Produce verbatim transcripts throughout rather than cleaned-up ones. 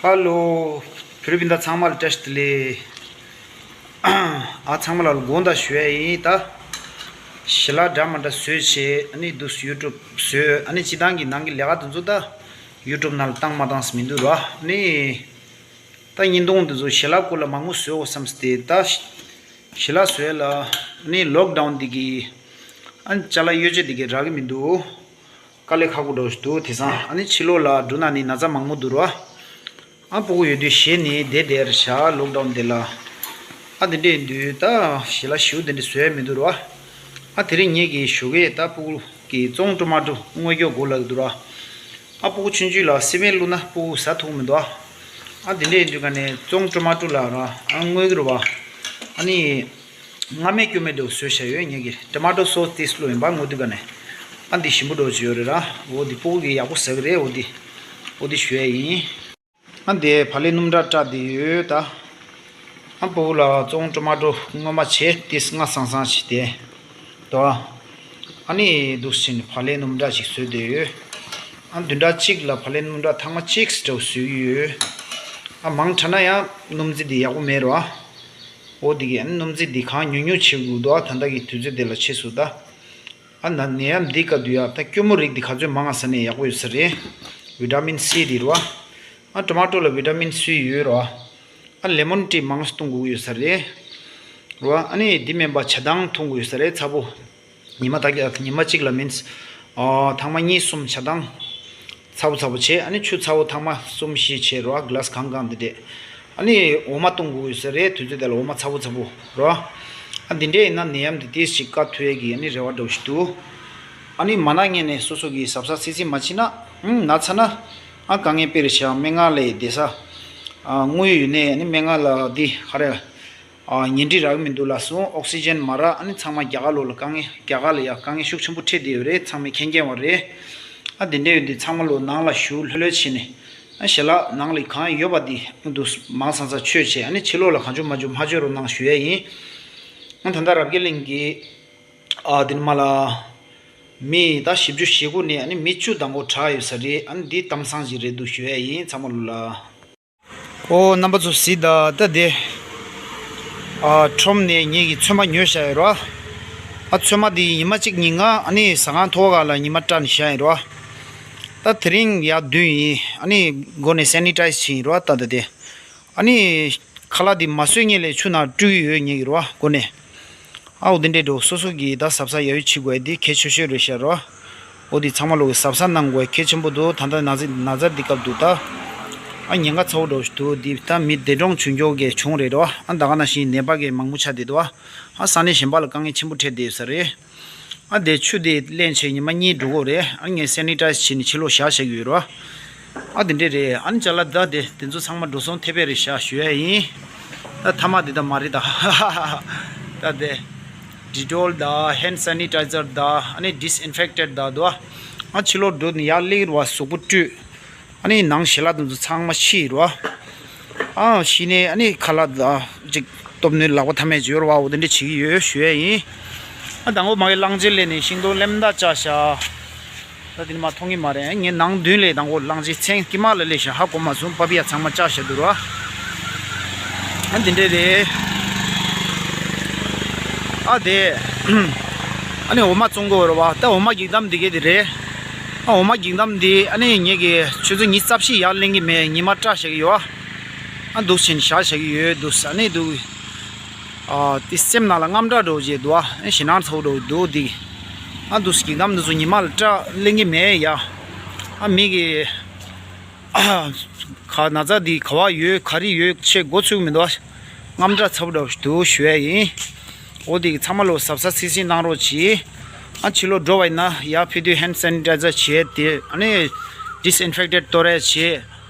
ཧ་ལོ། བོད་རིགས་སྤུན་ཟླ་ཚང་མ་ལ་བཀྲ་ཤིས་བདེ་ལེགས། ཨ་ཚང་མ་ལ་དགོངས་དག་ཞུ་ཡ་ཡིན་ད། ཞལ་ལག་འདྲ་མི་འདྲ་བཟོས་བྱས་ཨ་ནི་འདུག་ཡུ་ཊུབ་བཟོས་ཨ་ནི་སྤྱི་བཏང་གི་ནང་གི་ལས་ཀ་དེ་ཚོ་ད་ཡུ་ཊུབ་ནང་ལ་བཏང་མ་བཏང་ཟེར་མི་འདུག་ར་ཨ་ནི། ད་བརྙན་ཐུང་དེ་ཚོ་ཞལ་ལག་སྐོར་ལ་མང་པོ་བཟོས་འོ་བསམ་སྟེ་ད། ཞལ་ལག་བཟོས་ལ་ཨ་ནི་ལོག་ཌའུན་འདི་གི་ཨ་ནི་ཅ་ལག་ཡོ་བྱད་འདི་གི་རག་གི་མི་འདུག་དཀའ་ལས་ཁག་པོ་འདྲ་བོ་ཞིག་འདུག་དེང་སང་ཨ་ནི་ཕྱི་ལོགས་ལ་འགྲོ་ན་ནི་ན་ཚ་མང་པོ་འདུག་ར། ཨ་སྤུ་གུ་ཡོད་དུས་གཞས་ནི་བསྡད་བསྡད་རེད་ཤག་ལོག་ཌའུན་དེ་ལ། ཨ་དེ་འདྲས་ཡིན་དུས་ད་ཞལ་ལག་ཞེ་པོ་དེ་འདྲས་བཟོས་ཡ་མི་འདུག་ར། ཨ་དེ་རིང་ངེད་ཀྱི་ཞོགས་ཀས་ད་སྤུ་གུ་གི་བཙོང་ཊོ་མ་ཊོ་བརྔོས་རྒྱུ་དགོས་ལབ་འདུག་ར། ཨ་སྤུ་གུ་ཆུང་ཆུང་ལ་སི་མེན་བླུགས་ན་སྤུ་གུ་ཟ་ཐུབ་མི་འདུག་ཨ། ཨ་དེ་འདྲས་ཡིན་དུས་ག་ནས་བཙོང་ཊོ་མ་ཊོ་ལ་ར་ཨ་བརྔོས་ཀྱི་རེད་བ། ཨ་ནི། སྔ་མེད་སྐྱོ་མེད་འདྲ་བོ་བཟོས་བཞག་ཡོད་ངེད་ཀྱི་ཊོ་མ་ཊོ་སོ་སི་ཏིས་བླུགས་ཡིན་པ་བརྔོས་དུས་ག་ནས། ཨ་འདི་ཞིམ་པོ་འདྲ་བོ་ཅིག་ཡོད་རེད་ར། འོ་འདི་སྤུ་གུ་གི་ཡག་པོ་ཟ་གི་རེད། འོ་འདི། འོ་འདི་ཞུ་ཡ་ཡིན། ཨ་འདི་བག་ལེབ་སྣུམ་འདྲ་བཀྲ་བསྡད་ཡོད་ད། ཨ་སྤུ་གུ་ལ་བཙོང་ཊོ་མ་ཊོ་བརྔོས་མ་བྱས་ཏིས་སྔ་སང་སང་ཞིག་དེ། དོ། ཨ་ནི་འདུག་སེ་བྱས་ནས་བག་ལེབ་སྣུམ་འདྲ་ཞིག་བཟོས་བསྡད་ཡོད། ཨ་བདུན་ཕྲག་གཅིག་ལ་བག་ལེབ་སྣུམ་འདྲ་ཐེངས་མ་གཅིག་འདྲ་བོ་བཟོས་ཀྱི་ཡོད། ཨ་མང་དྲགས་ན་ཡང་སྣུམ་རྩི་འདི་ཡག་པོ་མེད་རོ། འོ་འདི་གི་ཨ་ནི་སྣུམ་རྩི་འདི་གང་ཉུང་ཉུང་བྱེད་དགོས་འདུག་ཨ་ད་ལྟ་གི་དུས་ཚོད་འདི་ལ་ཕྱིས་སུ་ད། ཨ་ན་ནད་ཡམས་འདི་སྐབས་དུས་ཡ་ད་སྐྱོར་མོ་རིགས་འདི་ག་ཚོད་མང་ང་ཟ་ནས་ཡག་པོ་ཡོད་ས་རེད། བི་ཊ་མིན་སི་འདི་རོ། ཨ་ཊོ་མ་ཊོ་ལ་བི་ཊ་མིན་སི་ཡོད་རོ། ཨ་ལེ་མོན་ཊི་མང་ཙམ་འཐུང་དགོས་ཡོད་ས་རེད། རོ། ཨ་ནི་འདི་མིན་པ་ཇ་དང་འཐུང་དགོས་ཡོད་ས་རེད་ཚ་པོ། ཉི་མ་ད་གི་ཉི་མ་གཅིག་ལ་མིན། ཨ་ཐེངས་མ་གཉིས་གསུམ་ཇ་དང་། ཚ་པོ་ཚ་པོ་བྱས་ཨ་ནི་ཆུ་ཚ་པོ་ཐེངས་མ་གསུམ་བཞི་བྱས་རོ་གི་ལཱ་སི་གང་གང་འདི་འདྲས། ཨ་ནི་འོ་མ་བཏུང་དགོས་ཡོད་ས་རེད་དུས་ཚོད་དེ་ལ་འོ་མ་ཚ་པོ་ཚ་པོ་རོ། ཨ་འདི་འདྲས་ཡིན་ན་ནད་ཡམས་འདི་ཏིས་ཞིག་བཀག་ཐུབ་ཡས་ཀྱི་ཨ་ནི་རེ་བ་འདྲ་བོ་ཞིག་འདུག་ཨ་ནི་མ་ན་ངས་ནས་སོ་སོ་གི་གཟབ་གཟབ་སིག་སིག་མ་བྱེད་ན་ཨང་ན་ཚ་ན་ཨ་དཀའ་ངལ་དཔེ་རེད་ཤག་སྨན་ཁང་ལ་བསྡད་ས། ཨ་དངུལ་ཡོད་ནས་ཨ་ནི་སྨན་ཁང་ལ་འདི་ག་རེ། ཨ་ཉིན་རེ་རག་གི་མི་འདུག་ལབ་སོང་། ཨོག་སི་ཇན་མ་རག་ཨ་ནི་ཚང་མ་རྒྱ་གར་ལོགས་ལ་དཀའ་ངལ་རྒྱ་གར་ལ་ཡ་དཀའ་ངལ་ཤུགས་ཆེན་པོ་འཕྲད་བསྡད་ཡོད་རེད། ཚང་མས་མཁྱེན་མཁྱེན་པ་རེད། ཨ་དེ་འདྲ་ཡོད་དུས་ཚང་མ་ལོ་ནང་ལ་བཞུགས་ལྷོད་ལྷོད་བྱས་ནས་ཨ་ཞལ་ལག་ནང་ལ་གང་ཡོད་པ་དེ་འདུག་མང་སང་སང་མཆོད་བྱས་ཨ་ནི་ཕྱི་ལོགས་ལ་གང་བྱུང་མ་བྱུང་མ་མཆོད་རོགས་གནང་ཞུ་ཡས་ཡིན། ཨ་ད་ལྟ་རབ་རྒྱས་གླིང་གི་ཨ་དེ་ནི་མ་ལ་མི་ད་བཞི་བཅུ་ཞེ་དགུ་ནས་ཨ་ནི་མི་བཅུ་དང་པོ་དྲག་ཡོད་ས་རེད། ཨ་ནི་འདི་གཏམ་བཟང་ཞིག་རེད་འདུག་ཞུ་ཡས་ཡིན་ཚང་མ་ལོ་ལ། ཨོ་རྣམ་པ་ཚོ་གཟིགས་དང་ད་དེ། ཨ་ཁྲོམ་ནས་ངེད་ཀྱིས་ཚོད་མ་ཉོས་བཞག་ཡོད་རོ། ཨ་ཚོད་མ་དེ་ཉི་མ་གཅིག་ཉིན་གང་ཨ་ནི་ཟ་ཁང་ཐོག་ཁག་ལ་ཉི་མ་སྤྲད་ནས་བཞག་ཡོད་རོ། ད་དེ་རིང་ཡར་བདུན་ཡིན་ཨ་ནི་སྒོ་ནས་སེ་ནི་ཊའི་ཛི་བྱས་ཡིན་རོ་ད་ད་དེ། ཨ་ནི་ཁ་ལག་དེ་མ་བཟོས་སྔོན་ལ་ཆུ་ནང་བཀྲུས་ཡོད་ངེད་ཀྱིས་རོ་སྒོ་ནས། ཨའོ་འདི་འདྲའི་འགྲོ་སོ་སོ་གིས་ད་གཟབ་གཟབ་ཡ་ཡོ་བྱེད་དགོས་འདི་གལ་ཆེ་ཤོས་རེད་ཤག་རོ། འོ་འདི་ཚང་མ་ལོག་གི་གཟབ་གཟབ་གནང་དགོས་གལ་ཆེན་པོ་འདུག་ད་ལྟ་ན་ཚ་ན་ཚ་འདི་སྐབས་འདུག་ད། ཨ་ཉེན་ཁ་ཚ་པོ་འགྲོ་ཞིག་འདུག་འདི་ད་མི་འདས་གྲོངས་བྱུང་རྒྱུ་གི་བྱུང་རེད་རོ། ཨ་ད་ག་ནང་བཞིན་ནད་པ་གི་མང་པོ་ཆགས་བསྡད་འདུག་ཨ་ས་གནས་གཞན་པ་ལ་དཀའ་ངལ་ཆེན་པོ་འཕྲད་བསྡད་ཡོད་ས་རེད། ཨ་དེ་ཆུ་དེ་ལེན་བྱས་ཉི་མ་གཉིས་འགྲོ་གི་རེད། ཨ་ངས་སེ་ནི་ཊའི་ཛི་བྱས་ནས་ཕྱི་ལོགས་བཞག་བཞག་གི་ཡོད་རོ། ཨ་དེ་འདྲས་རེད། ཨ་ནི་ཅ་ལག་ད་དེ་དེ་ཚོ་ཚང་མ་འགྲོ་སོང་ཐེབས་པས་རེད་ཤག་ཞུ་ཡ་ཡིན། ད་ཐ་མག་དེ་ད་མ་རེད་ད། ད་དེ་ཌི་ཊོལ་ད་ཧེན་ཌི་སེ་ནི་ཊའི་ཛར་ད་ཨ་ནི་ཌིས་ཨིན་ཕེག་ཊེཌ་ད་དོ། ཨ་ཕྱི་ལོགས་འགྲོ་ནས་ཡར་སླེབས་རེད་བ་གཟུགས་པོ་བཀྲུས། ཨ་ནི་ནང་ཞལ་ལག་དེ་ཚོ་ཚང་མ་ཕྱིས་རོ། ཨ་ཕྱིས་ནས་ཨ་ནི་ཁ་ལག་ཅིག་སྟོབས་ནུས་ལག་པ་ཐ་མལ་ཅིག་ཡོད་རེད་བ། འོ་དེ་འདྲ་བྱེད་ཀྱི་ཡོད་ཞུ་ཡས་ཡིན། ཨ་དང་པོ་མ་གི་གླང་ཆེན་ལས་ནས་ཤིང་སྡོང་ལེམ་ད་བཅག་ཤག་ད་དེ་ནི་མ་མཐོང་གི་མ་རེད། ངས་ནང་མདུན་ལས་དང་པོ་གླང་ཆེན་མཚན་དཀྱིལ་མ་ལ་སླེབས་ཤག་ཧ་གོ་མ་སོང་། པ་པི་ཡ་ཚང་མ་བཅག་བཞག་འདུག་རོ། ཨ་འདི་འདྲས་རེད། ཨ་དེ། ཨ་ནི་འོ་མ་བཙོང་གི་ཡོད་རེད་བ། ད་འོ་མ་འགྱིག་དམ་འདི་གས་དེ་རེད། ཨ་འོ་མ་འགྱིག་དམ་འདི་ཨ་ནི་ངེད་ཀྱིས་ཆུ་ཚོད་ཉི་ཤུ་རྩ་བཞི་ཡར་ལེན་གྱི་མེད། ཉི་མ་སྐྲག་བཞག་གི་ཡོད། ཨ་འདུག་སེ་བཞག་བཞག་གི་ཡོད་འདུག་ཨ་ནི་འདུག་ཨ་དེ་སེམས་ནང་ལ་དངངས་སྐྲག་འདྲ་བོ་ཅིག་འདུག་ཨ་ཞེད་སྣང་ཚ་པོ་འདྲ་བོ་འདུག་འདི། ཨ་འདུག་སེ་འགྱིག་དམ་འདི་ཚོ་ཉི་མ་ལ་སྐྲག་ལེན་གྱི་མེད་ཡ། ཨ་མི་གི་ཁ་ན་ཚ་འདི་ག་བ་ཡོད་ག་རེ་ཡོད་ཆེ་མགོ་ཚོས་མི་འདུག་དངངས་སྐྲག་ཚ་པོ་འདྲ་བོ་ཞིག་འདུག་ཞུ་ཡ་ཡིན། འོ་དེ་གི་ཚང་མ་ལོ་གཟབ་གཟབ་སིག་སིག་གནང་རོགས་གྱིས། ཨ་ཕྱི་ལོགས་འགྲོ་བ་ཡིན་ན་ཡར་ཕེབས་དུས་ཧེན་ཌི་སེ་ནི་ཊའི་ཛར་བྱས་དེ་ཨ་ནི་ཌིས་ཨིན་ཕེག་ཊེཌ་གཏོར་ཡ་བྱས།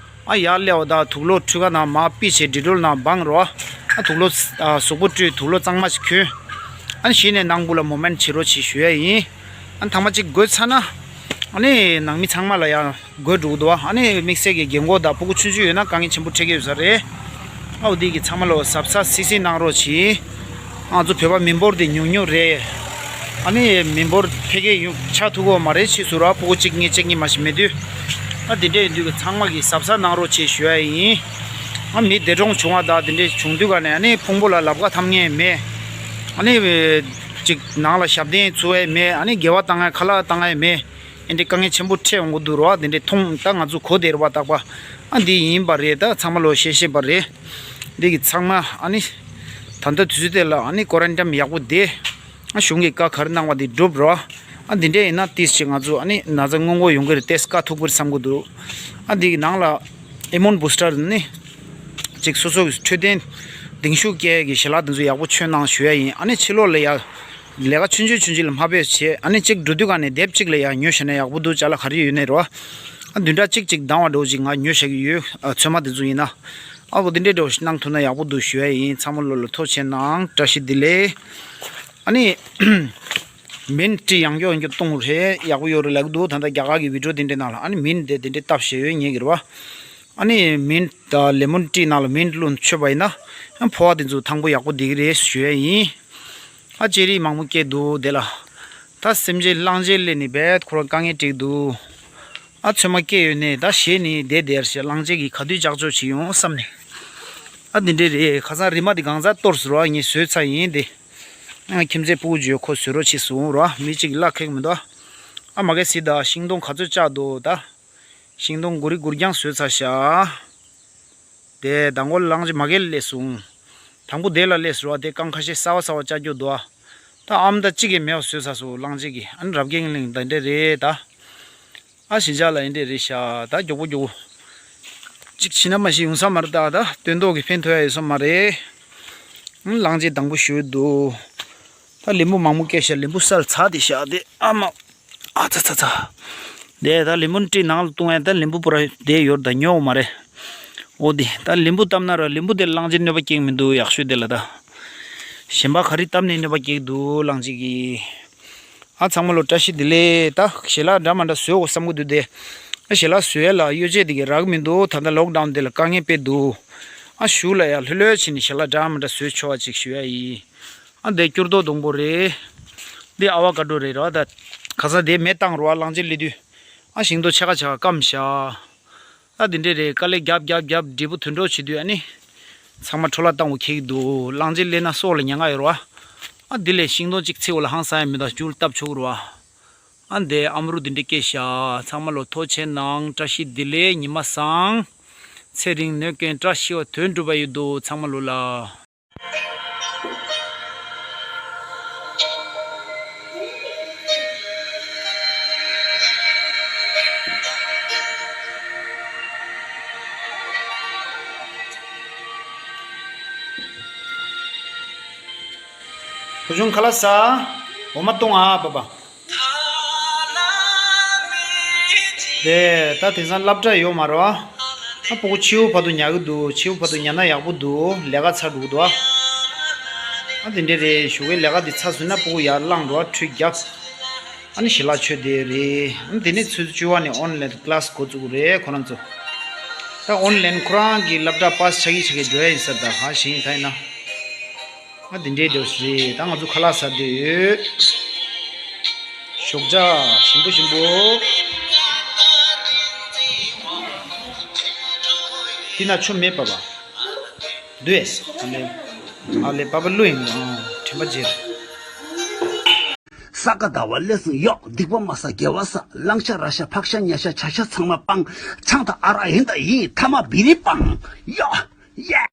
ཨ་ཡར་སླེབས་པ་དང་དུག་ལོག་ཁྲུས་ཁང་ནང་མར་ཕུད་བྱས་ཌི་ཊོལ་ནང་སྦངས་རོགས། ཨ་དུག་ལོག་ཨ་གཟུགས་པོ་བཀྲུས་དུག་ལོག་གཙང་མ་ཞིག་གྱོན། ཨ་ནི་གཞི་ནས་ནང་སྦུག་ལ་མུབ་མེན་ཊི་བྱེད་རོགས་གྱིས་ཞུ་ཡ་ཡིན། ཨ་ནི་ཐ་མ་གཅིག་འགོས་ཚར་ན། ཨ་ནི་ནང་མི་ཚང་མ་ལ་ཡང་འགོས་འགྲོ་གི་འདུག་ཨ་ནི་དམིགས་བསལ་གྱི་རྒན་གོག་དང་སྤུ་གུ་ཆུང་ཆུང་ཡོད་ན་དཀའ་ངལ་ཆེན་པོ་འཕྲད་ཀྱི་ཡོད་ས་རེད། ཨ་འོ་དེ་གི་ཚང་མ་ལ་གཟབ་གཟབ་སིག་སིག་གནང་རོགས་གྱིས། ང་ཚོ་བོད་པ་མི་འབོར་དེ་ཉུང་ཉུང་རེད། ཨ་ནི་མི་འབོར་འཕེལ་རྒྱས་ཡོང་ཆགས་ཐུབ་ཀྱི་ཡོད་མ་རེད། ཕྱིས་སུ་ར་སྤུ་གུ་གཅིག་གཉིས་གཅིག་གཉིས་མ་ཞིག་མེད་དུས། ཨ་དེ་འདྲ་ཡིན་དུས་ཀྱི་ཚང་མ་གིས་གཟབ་གཟབ་གནང་རོགས་བྱེད་ཞུ་ཡ་ཡིན། ཨ་མི་འདས་གྲོངས་བྱུང་བ་དང་དེ་འདྲ་བྱུང་དུས་ཀ་ནས་ཨ་ནི་ཕུང་པོ་ལ་ལབ་ཀ་འཐམ་མཁན་མེད། ཨ་ནི་ཅིག་ནང་ལ་ཞབས་བརྟན་འཚོལ་ཡ་མེད། ཨ་ནི་དགེ་བ་བཏང་ཡ་ཁ་ལག་བཏང་ཡ་མེད། ཨེ་འདྲའི་དཀའ་ངལ་ཆེན་པོ་འཕྲད་འོང་གི་འདུག་རོ། དེ་འདྲའི་མཐོང་ད་ང་ཚོ་གོ་བདེ་རུ་བ་བཏགས་པ། ཨ་འདི་ཡིན་པ་རེད། ད་ཚང་མ་ལོ་ཤེས་ཤེས་པ་རེད། འདི་གི་ཚང་མ་ཨ་ནི་ད་ལྟ་དུས་ཚོད་དེ་ལ་ཨ་ནི་ཀོ་རན་ཊིན་ཡག་པོ་བསྡད། ཨ་གཞུང་གི་བཀའ་ག་རེ་གནང་བ་འདི་སྒྲུབ་རོགས། ཨ་འདི་འདྲས་ཡིན་ན་ཏིས་ཅིག་ང་ཚོ་ཨ་ནི་ན་ཚ་སྔོན་འགོག་ཡོང་གི་རེད། ཏེས་བཀའ་ཐུག་པར་བསམ་གི་འདུག་ཨ་འདི་གི་ནང་ལ་ཨི་མུན་བུ་སི་ཊར་ནི་ཅིག་སོ་སོ་གི་འཕྲོད་བསྟེན་གདིང་ཤུགས་སྐྱེད་ཀྱི་ཞལ་ལག་འདི་ཚོ་ཡག་པོ་མཆོད་གནང་ཞུ་ཡ་ཡིན། ཨ་ནི་ཕྱི་ལོགས་ལ་ཡ་ལས་ཀ་ཆུང་ཆུང་ཆུང་ཆུང་ལ་མ་ཕེབས་བྱས། ཨ་ནི་གཅིག་འགྲོ་དུས་ག་ནས་དེབ་གཅིག་ལ་ཡ་ཉོ་བྱས་ན་ཡག་པོ་འདུག་ཅ་ལག་ག་རེ་ཡོད་ནའི་རོ། ཨ་བདུན་ཕྲག་གཅིག་གཅིག་ལྡང་བ་འགྲོ་ཅིག་ང་ཉོ་བྱ་གི་ཡོད། ཨ་ཚོད་མ་དེ་ཚོ་ཡིན་ན། ཨ་བོ་དེ་འདྲས་འགྲོ་གནང་ཐུབ་ན་ཡག་པོ་འདུག་ཞུ་ཡ་ཡིན། ཚང་མ་ལོ་ལ་ཐུགས་རྗེ་གནང་། བཀྲ་ཤིས་བདེ་ལེགས། ཨ་ནི་མིན་ཊི་ཡང་སྐྱོ་ཡང་སྐྱོ་གཏོང་རེད། ཡག་པོ་ཡོད་རེད་ལབ་གི་འདུག་ད་ལྟ་རྒྱ་གར་གྱི་བི་ཌིའོ་དེ་འདྲའི་ནང་ལ་ཨ་ནི་མིན་ཊི་དེ་དེ་འདྲའི་བཏབ་བཞག་ཡོད་ངེས་ཀྱི་རེད་བ། ཨ་ནི་མིན་ཊི་དང་ལེ་མོན་ཊི་ནང་ལ་མིན་ཊི་བླུགས་མཆོད་པ་ཡིན་ན་ཕོ་བ་དེ་ཚོ་ཐང་པོ་ཡག་པོ་བསྡད་ཀྱི་རེད་ཞུ་ཡ་ཡིན། ཨ་ཅེ་རི་མང་པོ་སྐྱེས་འདུག་དེ་ལ། ད་སེམས་ཅན་གླང་ཆེན་སླེབས་ནས་བས་ཁོ་རང་དཀའ་ངལ་འཕྲད་འདུག་ཨ་ཚོད་མ་སྐྱེས་ཡོད་ནས་ད་ཞེད་ནས་བསྡད་བསྡད་ཞེས་གླང་ཆེན་གྱིས་ག་དུས་ལྕགས་ཆོག་བྱེད་ཡོང་བསམ་ནས། ཨ་འདི་འདྲས་རེད། ཁ་སང་རི་མ་དེ་གང་ཟག་གཏོར་ཟེར་བ་ངས་བཟོས་ཚར་ཡིན་ཏེ། ཨ་ཁྱིམ་མཚེས་སྤུ་གུ་ཇོ་ཁོ་བཟོས་རོགས་བྱེད་གསུངས་རོ། མི་གཅིག་གིས་གླ་ཁེག་མི་འདུག་ཨ་མ་གས་སི་ད་ཤིང་སྡོང་ག་ཚོད་བཅག་འདུག་ད་ཤིང་སྡོང་གུ་རི་གུར་རྒྱང་བཟོས་ཚར་ཤག་དེ་དང་པོ་གླང་ཆེན་མ་གས་སླེབས་སོང་། དང་པོ་དེ་ལ་སླེབས་ཟེར་བ་དེ་རྐང་ཁ་ཤས་གསར་བ་གསར་བ་བཅག་རྒྱུ་འདུག་ད་ཨམ་ད་གཅིག་གིས་མེད་པ་བཟོས་ཚར་སོང་གླང་ཆེན་གྱིས། ཨ་ནི་རབ་རྒྱས་གླིང་འདི་འདྲས་རེད་ད། ཨ་ཞི་འཇགས་ལ་འདི་འདྲས་རེད་ཤག་ད་མགྱོགས་པོ་མགྱོགས་པོ། གཅིག་བྱིན་ན་མ་ཤི་ཡོང་ས་མ་རེད་ད། ད་སྟོན་ཐོག་གི་ཕན་ཐོགས་ཡ་ཡོད་ས་མ་རེད། ཨང་གླང་ཆེན་དང་པོ་ཞུ་འདུག་ད་ལིམ་བུ་མང་པོ་སྐྱེས་ཤག་ལིམ་བུ་སལ་ཚ་དེ་ཤག་དེ་ཨ་མ། ཨ་ཚ་ཚ་ཚ། དེ་ད་ལིམ་བུ་ཊི་ནང་ལ་བཏུང་ཡ་ད་ལིམ་བུ་པུ་ར་དེ་ཡོད་ད་ཉོ་མ་རེད། འོ་དེ་ད་ལིམ་བུ་བཏབ་ན་ར་ལིམ་བུ་དེ་གླང་ཆེན་གནོད་པ་སྐྱེལ་མི་འདུག་ཡག་ཤོས་དེ་ལ་ད། གཞན་པ་ག་རེ་བཏབ་ནས་གནོད་པ་སྐྱེལ་འདུག་གླང་ཆེན་གྱིས། ཨ་ཚང་མ་ལོ་བཀྲ་ཤིས་བདེ་ལེགས། ད་ཞལ་ལག་འདྲ་མ་འདྲ་བཟོས་འོ་བསམ་གི་འདུག་དེ། ཨ་ཞལ་ལག་བཟོས་ཡ་ལ་གཡོ་ཇེ་དེ་གི་རག་མི་འདུག་ད་ལྟ་ལོག་ཌའུན་དེ་ལ་དཀའ་ངལ་དཔེ་འདུག་ཨ་གཞུག་ལ་ཡ་ལྷོད་ལྷོད་བྱས་ནས་ཞལ་ལག་འདྲ་མ་འདྲ་བཟོས་ཆོག་པ་ཅིག་ཞུ་ཡ་ཡིན། ཨ་འདི་སྐྱུར་རྡོ་སྡོང་པོ་རེད། འདི་ཨ་བ་ཀ་ཌོ་རེད་ར། ད་ཁ་སང་དེ་མེ་བཏང་རུ་བ་གླང་ཆེན་སླེབས་དུས། ཨ་ཤིང་ཏོག་ཆ་ག་ཆ་ག་སྐམ་ཤག་ད་འདི་འདྲས་རེད། དཀའ་ལས་རྒྱབ་རྒྱབ་རྒྱབ་འབྲས་བུ་དོན་གྲུབ་བྱེད་དུས་ཨ་ནི། ཚང་མ་འཕྲོ་བརླག་བཏང་བ་ཁེག་འདུག་གླང་ཆེན་སླེབས་ན་སྲོག་ལ་ཉེན་ཁ་ཡོད་རེད་བ། ཨ་འདི་ལས་ཤིང་སྡོང་གཅིག་ཚིག་བ་ལ་ཧང་སང་ཡ་མི་དང་སྐྱུར་བཏབ་ཆོག་གི་རེད་བ། ཨ་འདི་ཨམ་རུ་འདི་འདྲས་སྐྱེས་ཤག་ཚང་མ་ལོ་ཐུགས་རྗེ་གནང་། བཀྲ་ཤིས་བདེ་ལེགས། ཉི་མ་བཟང་། ཚེ་རིང་ནད་ཀན་བཀྲ་ཤིས་པ་དོན་འགྲུབ་པ་ཡོད་དོ་ཚང་མ་ལོ་ལ། བུ་ཆུང་ཁ་ལག་ཟ། འོ་མ་བཏུང་ཨ་པ་པ། དེ་ད་དེང་སང་སློབ་གྲྭ་ཡོད་མ་རེད་བ། ཨ་སྤུ་གུ་ཕྱི་པོ་བར་དུ་ཉལ་གི་འདུག་ཕྱི་པོ་བར་དུ་ཉལ་ན་ཡག་པོ་འདུག་ལས་ཀ་ཚར་འགྲོ་གི་འདུག་ཨ་དེ་འདྲས་རེད། ཞོགས་ཀའི་ལས་ཀ་འདི་ཚར་སོང་ན་སྤུ་གུ་ཡར་བླངས་འགྲོ་བ་ཁྲུས་བརྒྱབ། ཨ་ནི་ཞལ་ལག་མཆོད་དེ་རེད། ཨ་ནི་དེ་ནས་ཆུ་ཚོད་བཅུ་པ་ནས་ཨོན་ལན་ཀི་ལ་སི་འགོ་བཙུགས་རེད་ཁོ་རང་ཚོ། ད་ཨོན་ལན་ཁོ་རང་གི་སློབ་གྲྭ་པཱ་སི་ཆགས་ཀྱི་ཆགས་ཀྱི་འགྲོ་ཡ་ཡིན་ས་ད་ཧ་ཤེས་ཡིན་ད་ཡིན་ན། ཨ་དེ་འདྲའི་འདྲ་བོ་ཞིག་རེད། ད་ང་ཚོ་ཁ་ལག་ཟ་འདོད་ཡོད། ཞོགས་ཇ་ཞིམ་པོ་ཞིམ་པོ། འདི་ན་ཆུ་མེད་པ་བ། འདུས། ཨ་ལེ། ཨ་ལེ་པ་པ་ལོས་ཡིན། ཨ་དྲན་པ་བརྗེད། ས་ག་ཟླ་བ་ལས་སུ་གཡོག་སྡིག་པ་མ་བསགས་དགེ་བ་བསགས། བླང་བྱ་ར་བྱ་ཕག་བྱ་ཉ་བྱ་བྱ་བྱ་ཚང་མ་སྤང་། ཆང་དང་ཨ་རག་ཡིན་དང་ཡིན་ཐ་མ་བི་རི་སྤང་། ཡ། ཡ།